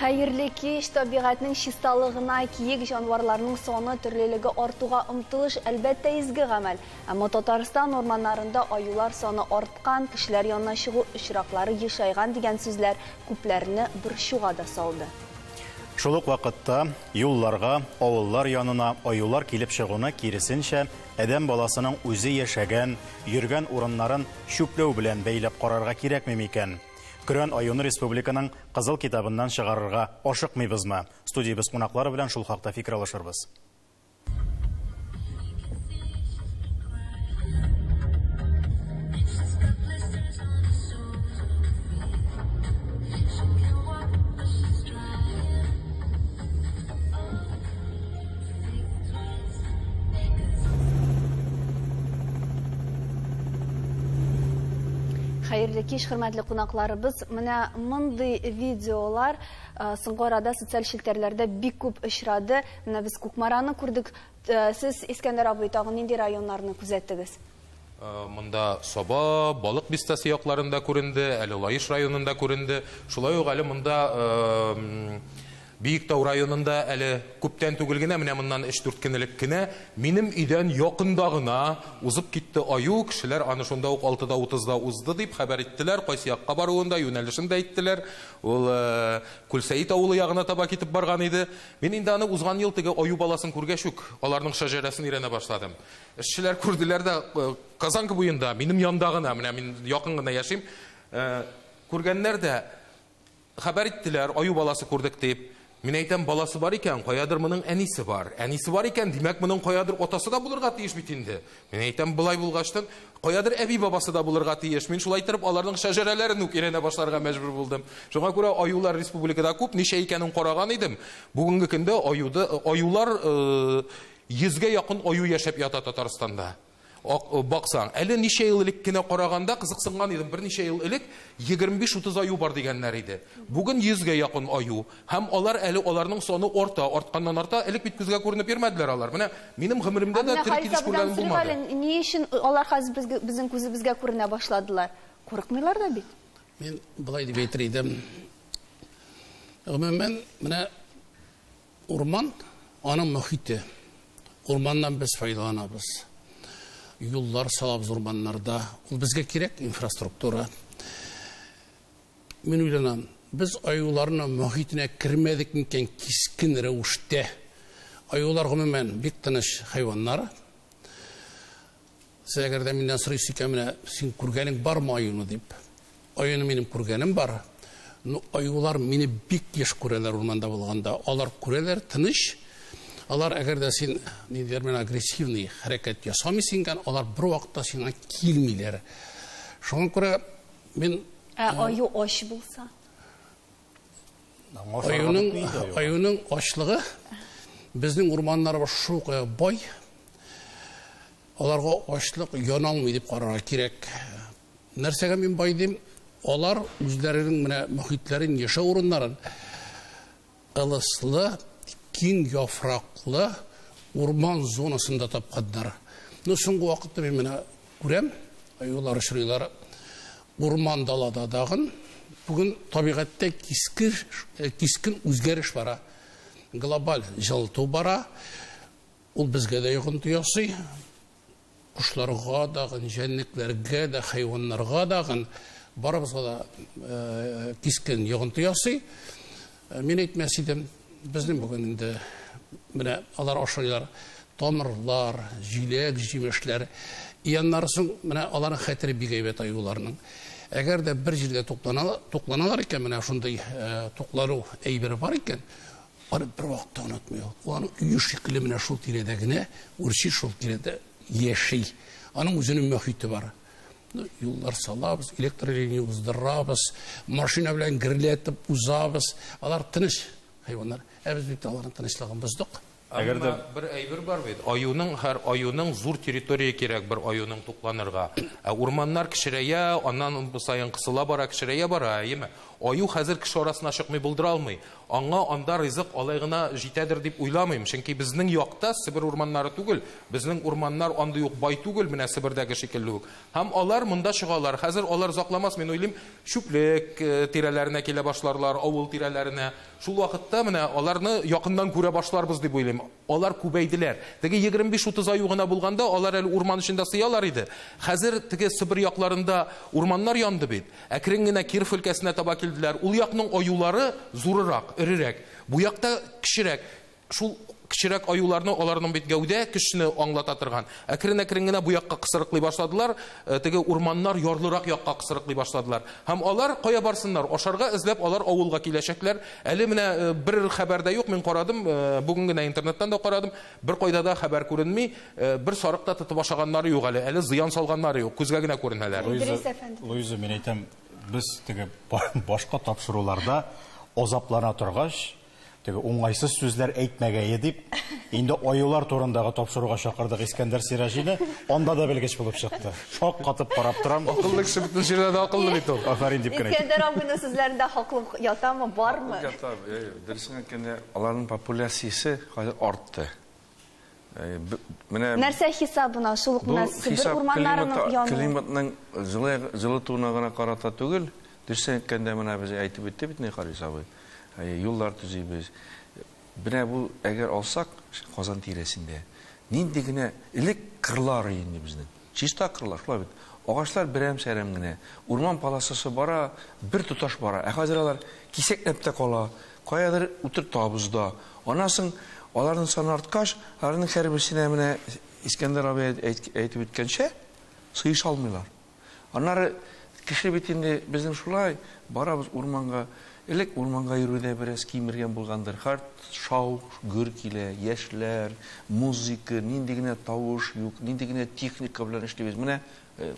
Хәерле кич, табигатьнең чисталыгына, киек җанварларның саны, төрлелеге артуга омтылыш, әлбәттә, изге гамәл. Әмма Татарстан урманнарында аюлар саны арткан, кешеләр янына чыгу очраклары ешайган дигән сүзләр күпләрне борчуга да салды. Шул ук вакытта юлларга, авыллар янына аюлар килеп чыгуны киресенчә, адәм баласының үзе яшәгән, йөргән урыннарын чүпләү белән бәйләп карарга кирәкми микән? Көрән аюны республиканың Кызыл китабыннан чыгарырга ашыкмыйбызмы? Студиябез кунаклары белән шул хакта фикер алышырбыз. Хәерле кич, хөрмәтле кунакларыбыз. Менә мондый видеолар соңгы арада социаль челтәрләрдә бик күп очрады. Менә без Кукмараны күрдек. Сез, Искәндәр абый, тагын нинди районнарны күзәттегез? Монда Саба, Балык бистәсе якларында күренде, әле Лаеш районында күренде. Шулай ук әле монда Биектау районында әле күптән түгел генә, менә моннан 3-4 көн элек кенә, минем өйдән якында гына узып китте аю, кешеләр аны шунда ук 6:30-да узды дип хәбәр иттеләр, кайсы якка баруын да, юнәлешен дә әйттеләр. Ул Күлсәет авылы ягына таба китеп барган иде. Мин инде аны узган ел теге аю баласын күргәч үк, аларның шәҗәрәсен өйрәнә башладым. Эшчеләр күрделәр дә, Казанка буенда, минем янда гына, менә мин якын гына яшим, күргәннәр дә хәбәр иттеләр, аю баласы күрдек дип. Мин әйтәм, баласы бар икән, каядыр моның әнисе бар. Әнисе бар икән, димәк, моның каядыр атасы да булырга тиеш бит инде. Мин әйтәм, болай булгачтын, каядыр әби бабасы да булырга тиеш. Мин шулай итеп аларның шәҗәрәләрен үк өйрәнә башларга мәҗбүр булдым. Шуңа күрә аюлар республикада күп, ничә икәнен караган идем. Бүгенге көндә аюлар 100гә якын аю яшәп ята Татарстанда. Баксаң, әле ничә ел элек кенә караганда кызыксынган идем, берничә ел элек 25-30 аю бар дигәннәр иде. Бүген 100гә якын аю, һәм алар әле аларның саны арта, артканнан арта, элек бит күзгә күренеп йөрмәделәр алар. Менә минем гомеремдә дә тере килеш күргәнем булмады. Ни өчен алар хәзер безнең күзебезгә күренә башладылар? Курыкмыйлар да бит. Мин болай дип әйтер идем. Гомумән, менә урман, аның мөхите. Урманнан без файдаланабыз. Юллар салабыз урманнарда. Ул безгә кирәк инфраструктура. Мин уйланам, без аюларның мөхитенә кермәдек микән кискен рәвештә. Аюлар гомумән бик тыныч хайваннар. Сез әгәр дә миннән сорыйсыз икән, менә син күргәнең бармы аюны дип. Аюны минем күргәнем бар. Но аюлар мине бик еш күрәләр урманда булганда. Алар күрәләр тыныч. Алар әгәр дә син ниндидер менә агрессивный хәрәкәт ясамыйсың икән, алар бер вакытта сиңа килмиләр. Шуңа күрә мин Ә аю ач булса? Аюның ачлыгы безнең урманнарыбыз шул бай. Аларга ачлык яналмый дип карарга кирәк. Нәрсәгә мин бай дим? Алар үзләренең менә мөхитләрен, яшәү урыннарын ылыслы, киң яфраклы урман зонасында тапканнар. Но соңгы вакытта мин менә күрәм, аюлар очрыйлар урман далада дагын. Бүген табигатьтә кискен үзгәреш бара. Глобаль җылыту бара. Ул безгә дә йогынты ясый. Кошларга дагын, җәнлекләргә дә, хайваннарга дагын, барыбызга да кискен йогынты ясый. Мин әйтмәс идем, безнең бүген инде менә алар ашыйлар тамырлар, җиләк, җимешләр. Яннары соң менә аларның хәтере бик әйбәт аюларның. Әгәр дә бер җирдә тукланалар икән, менә шундый туклану әйбере бар икән, аны бер вакытта онытмый ул. Ул аның өе шикелле менә шул тирәдә генә үрчи, шул тирәдә яши. Аның үзенең мөхите бар. Юллар салабыз, электр линия уздырабыз, машина белән гөрләтеп узабыз. Алар тыныч хайваннар. Ә без бит аларның тынычлыгын боздык. Әгәр дә бер әйбер бар бит, аюның, һәр аюның зур территория кирәк бер аюның тукланырга. Ә урманнар кечерәя, аннан саен кысыла бара, кечерәя бара, әйеме? Аю хәзер кеше арасына чыкмый булдыра алмый. Аңа анда ризык алай гына җитәдер дип уйламыйм. Чөнки безнең якта Себер урманнары түгел, безнең урманнар андый ук бай түгел, менә Себердәге шикелле үк. Һәм алар монда чыгалар. Хәзер алар озакламас, мин уйлыйм, чүплек тирәләренә килә башларлар, авыл тирәләренә. Шул вакытта менә аларны якыннан күрә башларбыз дип уйлыйм. Алар күбәйделәр. Теге 25-30 аю гына булганда, алар әле урман эчендә сыялар иде. Хәзер теге Себер якларында урманнар янды бит. Әкрен генә Киров өлкәсенә таба килделәр. Ул якның аюлары зурырак, эрерәк. Бу якта кечерәк. Шул кечерәк аюларны, аларның бит гәүдә көчне аңлата торган. Әкрен-әкрен генә бу якка кысрыклый башладылар, теге урманнар ярлырак якка кысрыклый башладылар. Һәм алар кая барсыннар, ашарга эзләп алар авылга киләчәкләр. Әле менә бер хәбәр дә юк, мин карадым, бүген генә интернеттан да карадым, бер кайда да хәбәр күренми, бер сарык та тотып ашаганнары юк әле, әле зыян салганнары юк, күзгә генә күренәләр. Луиза, мин әйтәм, без теге башка тапшыруларда азаплана торгач, теге уңайсыз сүзләр әйтмәгәе дип, инде аюлар турындагы тапшыруга чакырдык Искәндәр Сираҗины, анда да белгеч булып чыкты. Шак катып карап торам. Акыллы кеше бөтен җирдә дә акыллы бит ул. Афәрин дип кенә. Искәндәр абыйның сүзләрендә хаклык ятамы, бармы? Ята, дөресен әйткәндә, аларның популяциясе хәзер артты. Менә нәрсә хисабына, шул ук менә Себер урманнарының януы. Климатның җылытуына гына карата түгел, дөресен әйткәндә, менә без әйтеп үтте бит Харис абый. Юллар төзибез. Менә бу, әгәр алсак, Казан тирәсендә нинди генә элек кырлар инде безнең. Чиста кырлар, шулай бит. Агачлар берәм-сәрәм генә. Урман полосасы бара, бер тоташ бара. Ә хәзер алар кисәкләп тә кала, каядыр утыртабыз да. Аннан соң аларның саны арткач, аларның һәрберсенә менә Искәндәр абый әйтеп үткәнчә, сыеша алмыйлар. Аннары кеше бит инде безнең шулай барабыз урманга. Элек урманга йөрүдә бераз кимергән булгандыр. Хәр шау, гөр килә, яшьләр, музыка, нинди генә тавыш юк, нинди генә техника белән эшлибез. Менә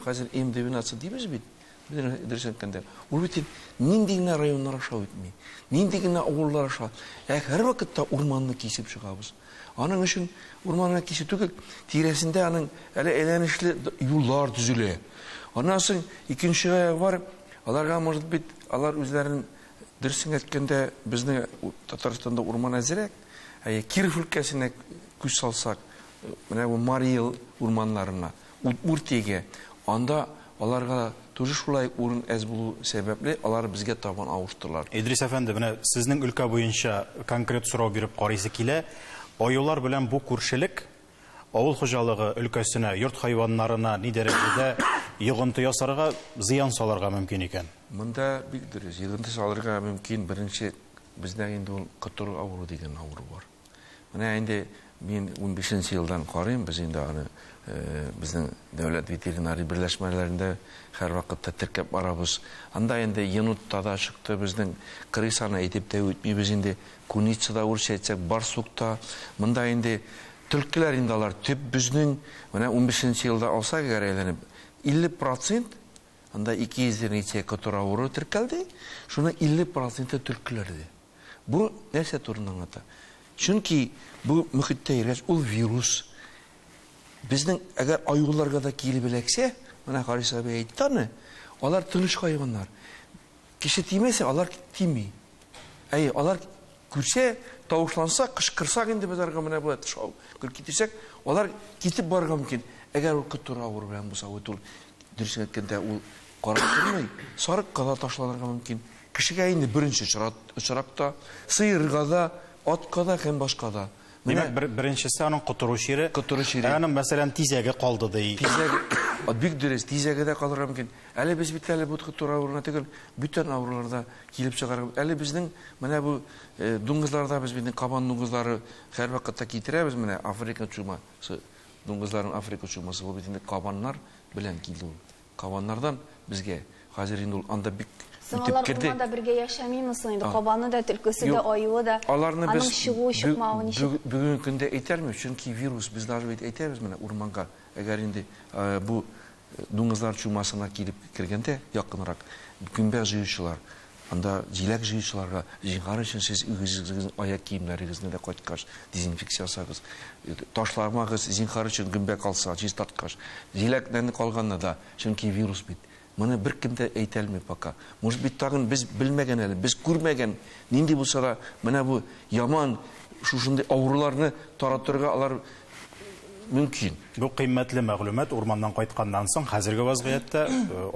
хәзер М12 дибез бит, дөрес әйткәндә. Ул бит нинди генә районнар аша үтми, нинди генә авыллар аша. Ә һәрвакытта урманны кисеп чыгабыз. Аның өчен урманны кисү түгел, тирәсендә аның әле әйләнешле юллар төзелә. Аннан соң икенче аяк бар, аларга, может быть, алар үзләрен дөресен әйткәндә, безнең Татарстанда урман әзрәк, ә Киров өлкәсенә күз салсак, менә бу Марий урманнарына, Удмуртиягә, анда аларга тоже шулай урын әз булу сәбәпле, алар безгә табан авыштылар. Идрис әфәнде, менә сезнең өлкә буенча конкрет сорау биреп карыйсы килә. Аюлар белән бу күршелек авыл хуҗалыгы өлкәсенә, йорт хайваннарына ни дәрәҗәдә йогынты ясарга, зыян салырга мөмкин икән? Монда бик дөрес, йогынты салырга мөмкин. Беренче, бездә инде ул котыру авыру дигән авыру бар. Менә инде мин 15 елдан карыйм, без инде аны безнең дәүләт ветеринария берләшмәләрендә һәр вакытта теркәп барабыз. Анда инде енотта да чыкты, безнең крысаны әйтеп тә үтмибез инде, куница да урысча әйтсәк, барсук та. Монда инде төлкеләр инде алар төп безнең, менә 15 елда алсак әгәр әйләнеп, 50%, анда 200 ничә котыру авыру теркәлде, шуның 50% төлкеләр иде. Бу нәрсә турында аңлата? Чөнки бу мөхиттә йөргәч, ул вирус безнең әгәр аюларга да килеп эләксә, менә Харис абый әйтте аны, алар тыныч хайваннар. Кеше тимәсә, алар тими. Әй, алар күрсә, тавышланса, кычкырсак инде без аларга менә болай шау көлеп китсәк, алар китеп барырга мөмкин. Әгәр ул котыру авыру белән булса, ул дөрес әйткәндә, ул карап тормый, сарыкка да ташланырга мөмкин. Кешегә инде беренче очракта, сыерга да, атка да һәм башка да. Димәк, беренчесе аның котыру чире. Котыру чире. Ә аның, мәсәлән, тизәге калды ди. Тизәге, бик дөрес, тизәге дә калырга мөмкин. Әле без бит әле бу котыру авыруына түгел, бүтән авыруларда килеп чыгарга. Әле безнең менә бу дуңгызларда без бит кабан дуңгызлары һәрвакытта китерәбез, менә Африка чумасы, дуңгызларның Африка чумасы, ул бит инде кабаннар белән килде ул. Кабаннардан безгә хәзер инде ул анда бик Соң алар урманда бергә яшәмиме соң инде? Кабаны да, төлкесе дә, аюы да. Аларны Аның без чыгуы, чыкмавы ничек? Бүгенге көндә әйтәлмим, чөнки вирус без даже бит әйтәбез менә урманга. Әгәр инде бу дуңгызлар чумасына килеп кергәндә якынрак гөмбә җыючылар, анда җиләк җыючыларга зинһар өчен сез үзегезнең аяк киемнәрегезне дә кайткач дезинфекция ясагыз. Ташламагыз, зинһар өчен гөмбә калса, чистарткач. Җиләкләрне калганны да, чөнки вирус бит. Моны беркем дә әйтә алмый пока. Может быть, тагын без белмәгән әле, без күрмәгән, нинди булса да, менә бу яман шушындый авыруларны таратырга алар мөмкин. Бу кыйммәтле мәгълүмат. Урманнан кайтканнан соң хәзерге вазгыятьтә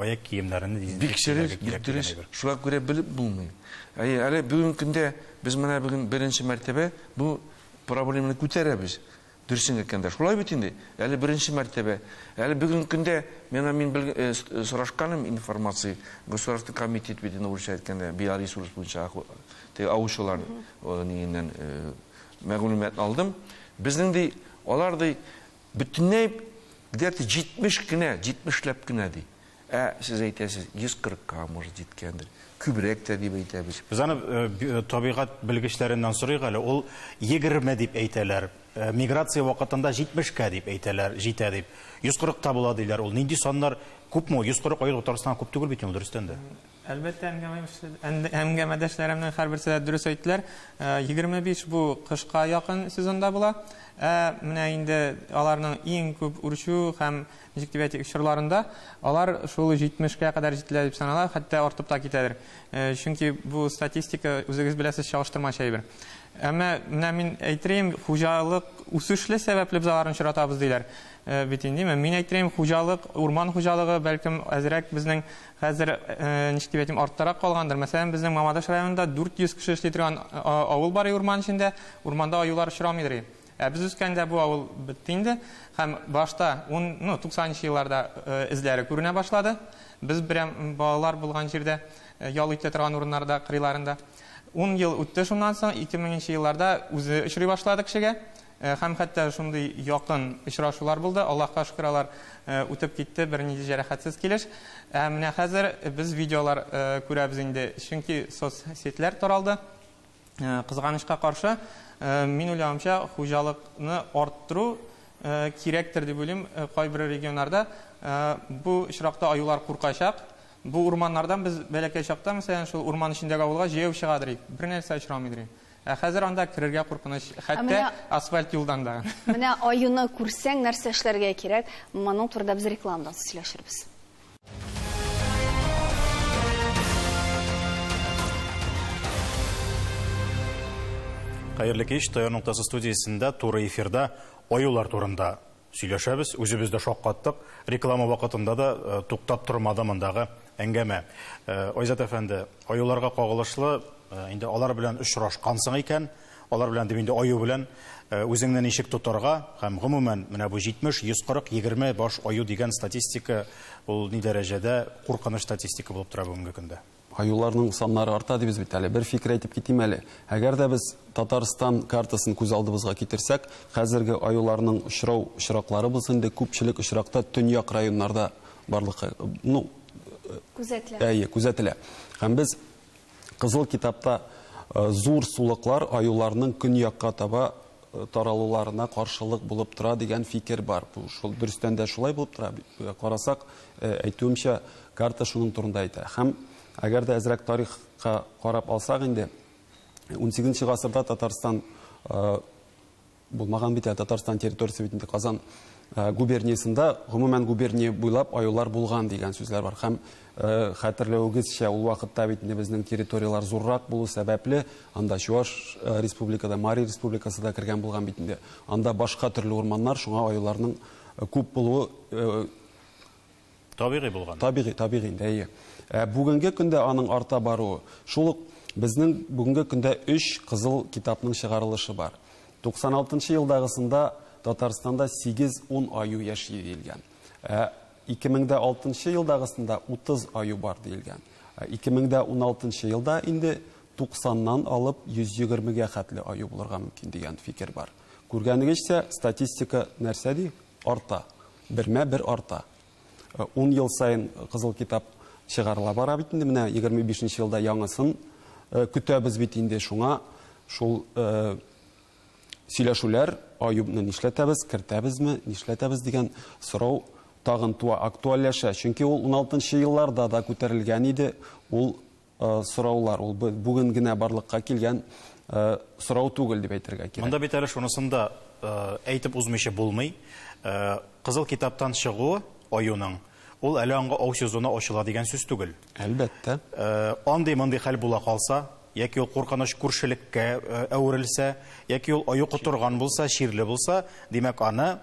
аяк киемнәрен дезинфекцияләргә кирәк дигән әйбер. Шуңа күрә белеп булмый. Әйе, әле бүгенге көндә без менә бүген беренче мәртәбә бу проблеманы күтәрәбез. Дөресен әйткәндә, шулай бит инде. Әле беренче мәртәбә. Әле бүгенге көндә миңа мин сорашканым информация Государственный комитет бит инде урысча әйткәндә биоресурс буенча теге аучылар нигеннән мәгълүмат алдым. Безнең ди, алар ди бөтенләй где-то 70 кенә, 70ләп кенә ди. Ә сез әйтәсез, 140-ка может җиткәндер. Күбрәк тә дип әйтәбез. Без аны табигать белгечләреннән сорыйк әле, ул 20 дип әйтәләр. Миграция вакытында 70-кә дип әйтәләр, җитә дип. 140-та була диләр. Ул нинди саннар? Күпме? 140 аю Татарстанга күп түгел бит инде, дөрестән дә. Әлбәттә, әңгәмәдәшләремнең һәрберсе дә дөрес әйттеләр. 25 бу кышка якын сезонда була. Ә менә инде аларның иң күп үрчү һәм ничек дип әйтик, чорларында алар шул 70-кә кадәр җитәләр дип санала, хәтта артып та китәдер. Чөнки бу статистика, үзегез беләсез, чагыштырмача әйбер. Әмма менә мин әйтерем, хуҗалык үсешле сәбәпле без аларны очратабыз диләр. Бит инде мин әйтерем, хуҗалык, урман хуҗалыгы бәлкем әзрәк безнең хәзер ничек дип әйтим, арттарак калгандыр. Мәсәлән, безнең Мамадыш районында 400 кеше эшли торган авыл бар урман эчендә, урманда аюлар очрамыйдыр. Ә без үскәндә бу авыл бетте инде һәм башта 90нчы елларда эзләре күренә башлады. Без берәм балалар булган җирдә, ял итә торган урыннарда, кырыйларында. 10 ел үтте шуннан соң, 2000нче елларда үзе очрый башлады кешегә. Һәм хәтта шундый якын очрашулар булды. Аллаһка шөкер, алар үтеп китте, бернинди җәрәхәтсез килеш. Ә менә хәзер без видеолар күрәбез инде, чөнки соцсетьләр таралды. Кызганычка каршы, мин уйлавымча, хуҗалыкны арттыру кирәктер дип уйлыйм. Кайбер регионнарда бу очракта аюлар куркачак. Бу урманнардан без бәләкәй чакта, мәсәлән, шул урман эчендәге авылга җәяү чыгадыр идек, бер нәрсә очрамыйдыр идек. Ә хәзер анда керергә куркыныч, хәтта асфальт юлдан да. Менә аюны күрсәң, нәрсә эшләргә кирәк? Моның турында без рекламадан сөйләшербез. Хәерле кич, ТР ноктасы студиясендә туры эфирда аюлар турында сөйләшәбез. Үзебез дә шаккаттык. Реклама вакытында да туктап тормады мондагы әңгәмә. Айзат әфәнде, аюларга кагылышлы, инде алар белән очрашкансың икән, алар белән дип инде аю белән үзеңне ничек тотарга һәм гомумән менә бу 70, 140, 20 баш аю дигән статистика ул ни дәрәҗәдә куркыныч статистика булып тора бүгенге көндә? Аюларның саннары арта дибез бит әле. Бер фикер әйтеп китим әле. Әгәр дә без Татарстан картасын күз алдыбызга китерсәк, хәзерге аюларның очрау очракларыбыз инде күпчелек очракта төньяк районнарда барлыкка, ну, күзәтелә. Әйе, күзәтелә. Һәм без Кызыл китапта зур сулыклар аюларның көньякка таба таралуларына каршылык булып тора дигән фикер бар. Бу шул дөрестән дә шулай булып тора. Карасак, әйтүемчә, карта шуның турында әйтә. Һәм әгәр дә әзрәк тарихка карап алсак инде, 18 гасырда Татарстан булмаган бит, Татарстан территориясе бит инде Казан губерниясендә, гомумән губерния буйлап аюлар булган дигән сүзләр бар. Һәм хәтерләвегезчә, ул вакытта бит инде безнең территорияләр зуррак булу сәбәпле, анда Чуаш республикада, Мари республикасы да кергән булган бит инде. Анда башка төрле урманнар, шуңа аюларның күп булуы табигый булган. Табигый, табигый инде, әйе. Бүгенге көндә аның арта баруы. Шул ук безнең бүгенге көндә 3 кызыл китапның чыгарылышы бар. Туксан алтынчы елдагысында Татарстанда 8-10 аю яши диелгән. Ике мең дә алтынчы елдагысында 30 аю бар диелгән. Ике мең дә ун алтынчы елда инде туксаннан алып йөз егермегә хәтле аю булырга мөмкин дигән фикер бар. Күргәнегезчә, статистика нәрсә ди? Арта. Бермә-бер арта. 10 ел сайын кызыл китап чыгарыла бара бит инде. Менә егерме бишенче елда яңасын көтәбез бит инде. Шуңа шул сөйләшүләр, аюны нишләтәбез, кертәбезме, нишләтәбез дигән сорау тагын туа, актуальләшә. Чөнки ул ун алтынчы елларда да күтәрелгән иде ул сораулар. Ул бүген генә барлыкка килгән сорау түгел дип әйтергә кирәк. Монда бит әле шунысын да әйтеп узмыйча булмый. Кызыл китаптан чыгу аюның ул әле аңга ау сезоны ачыла дигән сүз түгел. Әлбәттә. Андый-мондый хәл була калса, яки ул куркыныч күршелеккә әверелсә, яки ул аю котырган булса, чирле булса, димәк, аны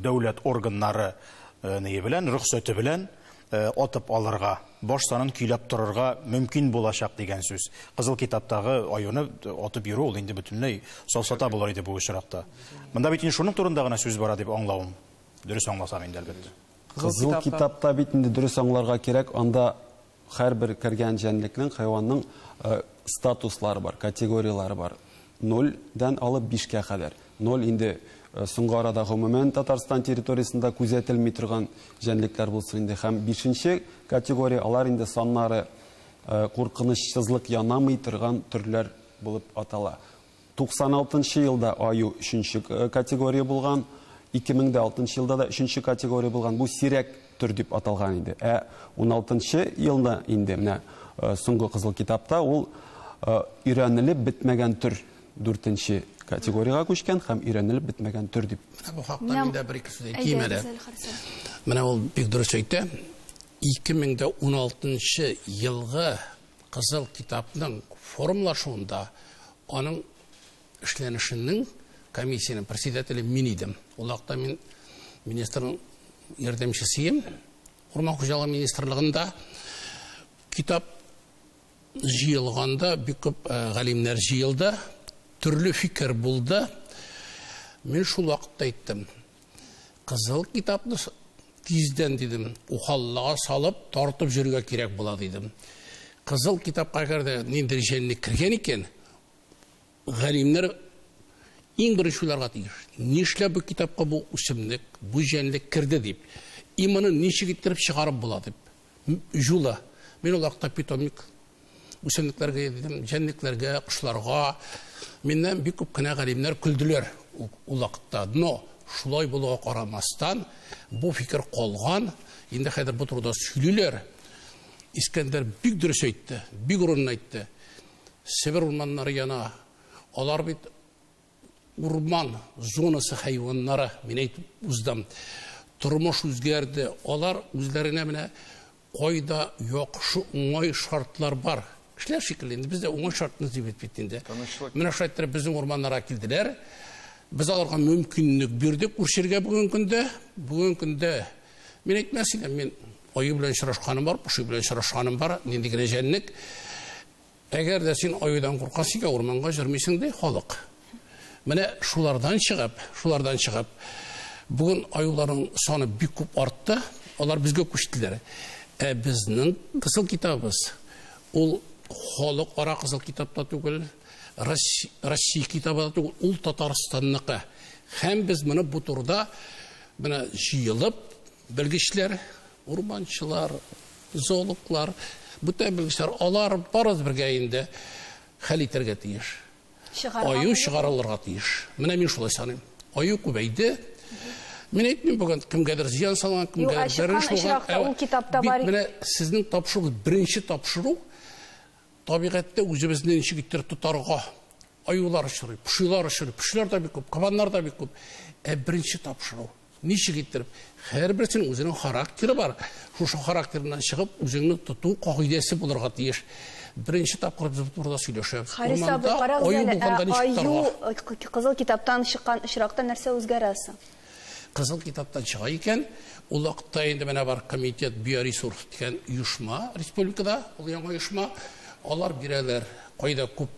дәүләт органнары ние белән, рөхсәте белән атып алырга, баш санын көйләп торырга мөмкин булачак дигән сүз. Кызыл китаптагы аюны атып йөрү ул инде бөтенләй сафсата булыр иде бу очракта. Монда бит инде шуның турында гына сүз бара дип аңлавым. Дөрес аңласам инде, әлбәттә. Кызыл китапта бит инде дөрес аңларга кирәк, анда һәрбер кергән җәнлекнең, хайванның статуслары бар, категорияләре бар. 0-дән алып 5-кә кадәр. 0 инде соңгы арада гомумән Татарстан территориясендә күзәтелми торган җәнлекләр булсын инде. Һәм 5-нче категория, алар инде саннары куркынычсызлык янамый торган төрләр булып атала. 96 елда аю 3-нче категория булган, 2006 елда да 3-нче категория булган. Бу сирәк төр дип аталган иде. Ә 16 елда инде менә соңгы кызыл китапта ул өйрәнелеп бетмәгән төр 4-нче категориягә күчкән һәм өйрәнелеп бетмәгән төр дип. Менә бу хакта мин дә бер ике сүз әйтим әле. Менә ул бик дөрес әйтә. 2016 елгы кызыл китапның формалашуында аның эшләнешенең комиссиянең председателе мин идем. Ул вакытта мин министрның ярдәмчесеем. Урман хуҗалыгы министрлыгында китап җыелганда бик күп галимнәр җыелды, төрле фикер булды. Мин шул вакытта әйттем. Кызыл китапны тиздән дидем, ухаллага салып тартып йөрергә кирәк була дидем. Кызыл китапка әгәр дә ниндидер җәнлек кергән икән, галимнәр иң беренче уйларга тиеш. Нишләп бу китапка бу үсемлек, бу җәнлек керде дип. И моны ничек иттереп чыгарып була дип. Юлы. Мин ул вакытта питомник үсемлекләргә дидем, җәнлекләргә, кошларга. Миннән бик күп кенә галимнәр көлделәр ул вакытта. Но шулай булуга карамастан, бу фикер калган. Инде хәзер бу турыда сөйлиләр. Искәндәр бик дөрес әйтте, бик урынлы әйтте. Себер урманнары яна. Алар бит урман зонасы хайваннары, мин әйтеп уздым. Тормыш үзгәрде. Алар үзләренә менә кайда яхшы уңай шартлар бар. Кешеләр шикелле инде без дә уңай шартны эзлибез бит инде. Менә шулай иттереп безнең урманнарга килделәр. Без аларга мөмкинлек бирдек үрчергә бүгенге көндә. Бүгенге көндә мин әйтмәс идем, мин аю белән очрашканым бар, поши белән очрашканым бар, нинди генә җәнлек. Әгәр дә син аюдан куркасың икән, урманга йөрмисең ди халык. Менә шулардан чыгып, шулардан чыгып, бүген аюларның саны бик күп артты, алар безгә күчтеләр. Ә безнең кызыл китабыбыз ул халык ара кызыл китапта түгел, Россия китабы да түгел, ул Татарстанныкы. Һәм без моны бу турыда менә җыелып, белгечләр, урманчылар, зоологлар, бүтән белгечләр, алар барыбыз бергә инде хәл итәргә тиеш. Аю чыгарылырга тиеш. Менә мин шулай саныйм. Аю күбәйде. Мин әйтмим бүген кемгәдер зыян салган, кемгәдер бәрелеш булган. Ул китапта бар. Менә сезнең тапшыру, беренче тапшыру табигатьтә үзебезне ничек иттереп тотарга. Аюлар очрый, пошилар очрый, пошилар да бик күп, кабаннар да бик күп. Ә беренче тапшыру ничек иттереп һәрберсенең үзенең характеры бар. Шушы характерыннан чыгып үзеңне тоту кагыйдәсе булырга тиеш. Беренче тапкыр без бу турыда сөйләшәбез. Харис абый, карагыз әле, аю кызыл китаптан чыккан очракта нәрсә үзгәрә соң? Кызыл китаптан чыга икән, ул вакытта инде менә бар комитет биоресурс дигән оешма республикада, ул яңа оешма, алар бирәләр, кайда күп,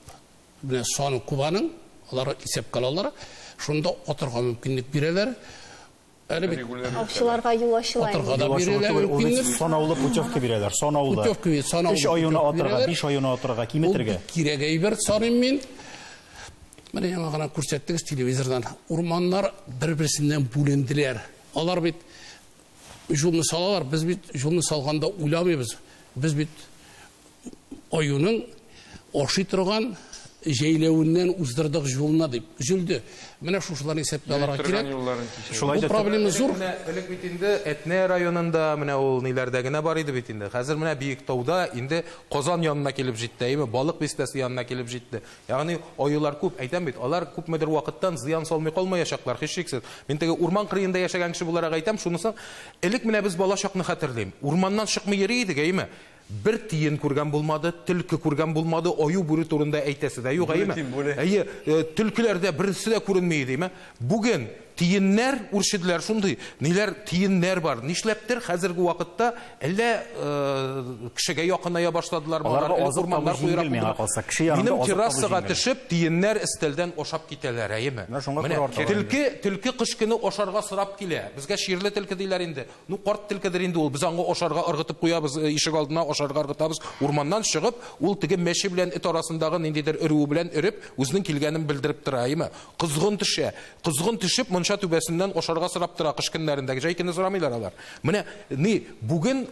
менә саны күп аның, алар исәпкә алалар, шунда атырга мөмкинлек бирәләр. Әле бит Аучыларга юл ачыла. Атырга да бирәләр мөмкинлек. Санаулы путевка бирәләр, санаулы. Путевка бирәләр, санаулы. 3 аюны атырга, 5 аюны атырга, киметергә. Ул кирәк әйбер саныйм мин. Менә яңа гына күрсәттегез телевизордан. Урманнар бер-берсеннән бүленделәр. Алар бит юлны салалар, без бит юлны салганда уйламыйбыз. Без бит аюның ашый торган җәйләвеннән уздырдык юлына дип өзелде. Менә шушыларны исәпкә алырга кирәк. Шулай Бу проблема зур. Элек бит инде Әтнә районында менә ул ниләрдә генә бар иде бит инде. Хәзер менә Биектауда инде Казан янына килеп җитте, әйме, Балык бистәсе янына килеп җитте. Ягъни аюлар күп, әйтәм бит, алар күпмедер вакыттан зыян салмый калмаячаклар, һичшиксез. Мин теге урман кырыенда яшәгән кеше буларак әйтәм, шунысын элек менә без бала чакны хәтерлим. Урманнан чыкмый йөри идек, әйме? Бер тиен күргән булмады, төлке күргән булмады, аю бүре турында әйтәсе дә юк, әйеме? Әйе, төлкеләрдә берсе дә күренми иде, әйеме? Бүген тиеннәр үрчеделәр шундый, ниләр тиеннәр бар. Нишләптер хәзерге вакытта әллә кешегә якыная башладылар, аларга азык табу җиңел миңа калса, кеше янында Минем террасага төшеп, тиеннәр өстәлдән ашап китәләр, әйеме? Менә төлке, төлке кыш көне ашарга сорап килә. Безгә чирле төлке диләр инде. Ну, карт төлкедер инде ул. Без аңа ашарга ыргытып куябыз, ишек алдына ашарга ыргытабыз. Урманнан чыгып, ул теге мәче белән эт арасындагы ниндидер өрүе белән өреп, үзенең килгәнен белдереп тора, әйеме? Кызгын төшә. Кызгын төшеп, монча түбәсеннән ашарга сорап тора кыш көннәрендә. Җәй көне сорамыйлар алар. Менә ни, бүген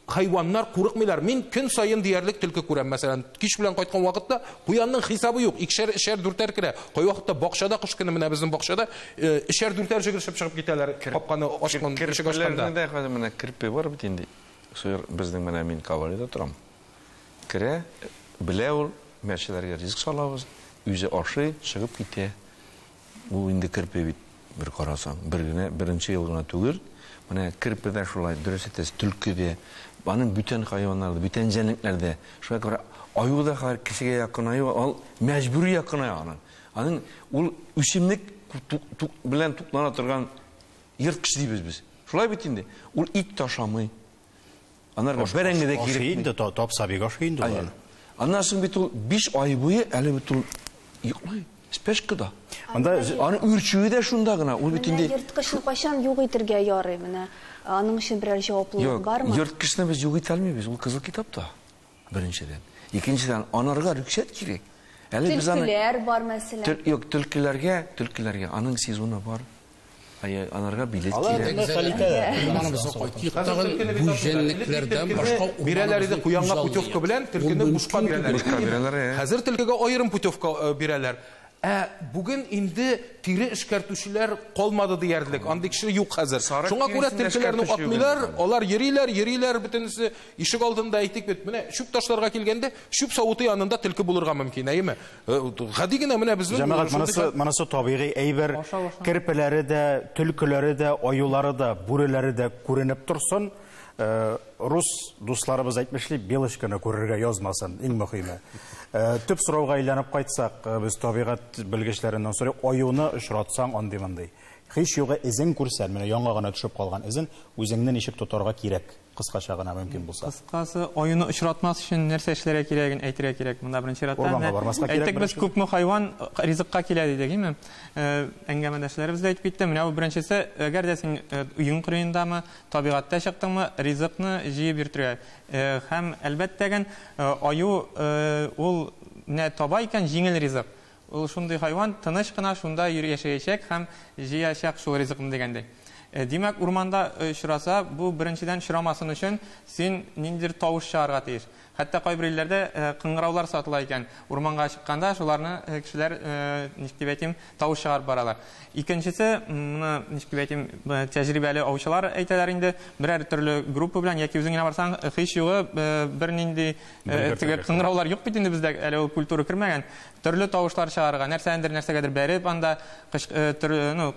хайваннар курыкмыйлар. Мин көн саен диярлек төлке күрәм, мәсәлән, кич белән кайткан вакытта куянның хисабы юк. Икешәр, өчәр, дүртәр керә. Кай вакытта бакчада кыш көне менә безнең бакчада өчәр, дүртәр җигершеп чыгып китәләр. Капканы ачкан, ишек ачканда. Керпеләрнең дә хәзер менә керпе бар бит инде. Сыер безнең менә мин Кавалида торам. Керә, белә ул, мәчеләргә ризык салабыз, үзе ашый, чыгып китә. Бу инде керпе бит, бер карасаң, бер генә, беренче ел гына түгел. Менә керпе дә шулай, дөрес әйтәсез, төлке дә, аның бүтән хайваннар да, бүтән җәнлекләр дә. Шуңа күрә аю да хәзер кешегә якынаю, ул мәҗбүри якыная аның. Аның ул үсемлек белән туклана торган ерткыч дибез без. Шулай бит инде. Ул ит ташамый. Анарга бәрәңге дә кирәкми. Ашый инде, тапса бик ашый инде ул. Аннан соң бит ул 5 ай буе әле бит ул йоклый. Спешкада. Анда аның үрчүе дә шунда гына. Ул бит инде ерткычны кайчан юк итәргә ярый менә. Аның өчен берәр җаваплылык бармы? Юк, ерткычны без юк итә алмыйбыз. Ул кызыл китапта. Беренчедән. Икенчедән, анарга рөхсәт кирәк. Әле без аны Төлкеләр бар мәсәлән. Юк, төлкеләргә аның сезоны бар. Анарга билет кирәк. Урманыбызга кайтыйк тагын, бу җәнлекләрдән башка бирәләр иде куянга путевка белән, төлкене бушка бирәләр. Хәзер төлкегә аерым путевка бирәләр. Ә бүген инде тире эшкәртүчеләр калмады диярлек. Андый кеше юк хәзер. Шуңа күрә төлкеләрне атмыйлар, алар йөриләр, йөриләр бөтенесе ишек алдында әйтик бит. Менә чүп ташларга килгәндә, чүп савыты янында төлке булырга мөмкин, әйеме? Гади генә менә безнең Җәмәгать, монысы табигый әйбер. Керпеләре дә, төлкеләре дә, аюлары да, бүреләре дә күренеп торсын. Рус дусларыбыз әйтмешли, белочканы күрергә язмасын, иң мөһиме. Төп сорауга әйләнеп кайтсак, без табигать белгечләреннән сорыйк, аюны очратсаң андый-мондый. Һич югы эзен күрсән, менә яңа гына төшеп калган эзен, үзеңне ничек тотарга кирәк? Кыскача гына мөмкин булса. Кыскасы, аюны очратмас өчен нәрсә эшләргә кирәген әйтергә кирәк. Монда беренче рәттә. Урманга бармаска кирәк. Әйтик, без күпме хайван ризыкка килә дидек, әйеме? Әңгәмәдәшләребез дә әйтеп китте. Менә бу беренчесе, әгәр дә син өең кырыендамы, табигатьтә чыктыңмы, ризыкны җыеп йөртергә. Һәм әлбәттә, аю ул менә таба икән җиңел ризык. Ул шундый хайван тыныч кына шунда яшәячәк һәм җыячак шул ризыкны дигәндәй. Димәк, урманда очраса, бу беренчедән очрамасын өчен син ниндидер тавыш чыгарга тиеш. Хәтта кайбер илләрдә кыңгыраулар сатыла икән. Урманга чыкканда шуларны кешеләр, ничек дип әйтим, тавыш чыгарып баралар. Икенчесе, моны ничек дип әйтим, тәҗрибәле аучылар әйтәләр инде, берәр төрле группа белән яки үзең генә барсаң, һич югы бернинди теге кыңгыраулар юк бит инде бездә, әле ул культура кермәгән. Төрле тавышлар чыгарырга, нәрсәдер нәрсәгәдер бәреп анда, ну,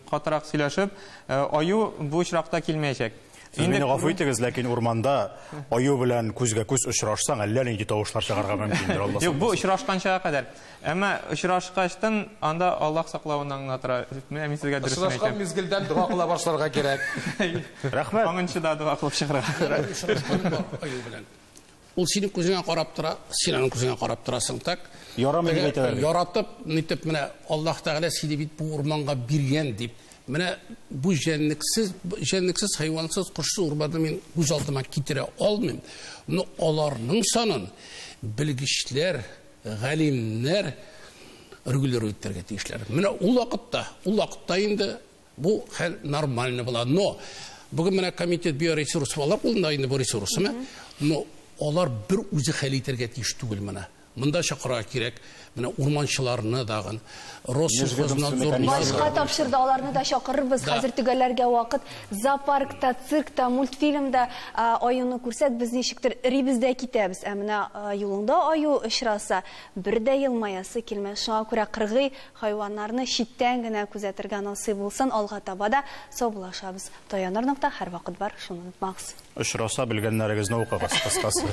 катырак сөйләшеп, аю бу очракта килмәячәк. Сез мине гафу итегез, ләкин урманда аю белән күзгә күз очрашсаң, әллә нинди тавышлар чыгарга мөмкиндер, Алла сакласын. Юк, бу очрашканчага кадәр. Әмма очрашкачтан анда Аллаһ саклавын гына тора. Менә мин сезгә дөресен әйтәм. Очрашкан мизгелдән дога кыла башларга кирәк. Рәхмәт. Аңынчы да дога кылып чыгарга. Очрашкан бар аю белән. Ул синең күзеңә карап тора, син аның күзеңә карап торасың, так? Ярамый дип әйтәләр. Яратып, нитеп менә Аллаһ Тәгалә сине бит бу урманга биргән дип. Менә бу җәнлексез, җәнлексез, хайвансыз, кошсыз урманны мин күз алдыма китерә алмыйм. Но аларның санын белгечләр, галимнәр регулировать итәргә тиешләр. Менә ул вакытта инде бу хәл нормально була. Но бүген менә комитет биоресурс алар кулында инде бу ресурсымы? Но алар бер үзе хәл итәргә тиеш түгел менә. Монда чакырырга кирәк менә урманчыларны дагын, Россельхознадзорны. Башка тапшырды, аларны да чакырырбыз. Хәзер төгәлләргә вакыт. Зоопаркта, циркта, мультфильмда аюны күрсәк, без ничектер эрибез дә китәбез. Ә менә юлыңда аю очраса, бер дә елмаясы килмәс. Шуңа күрә кыргый хайваннарны читтән генә күзәтергә насыйп булсын. Алга таба да саубуллашабыз. Таяныр нокта һәрвакыт бар, шуны онытмагыз. Очраса белгәннәрегезне укыгыз, кыскасы.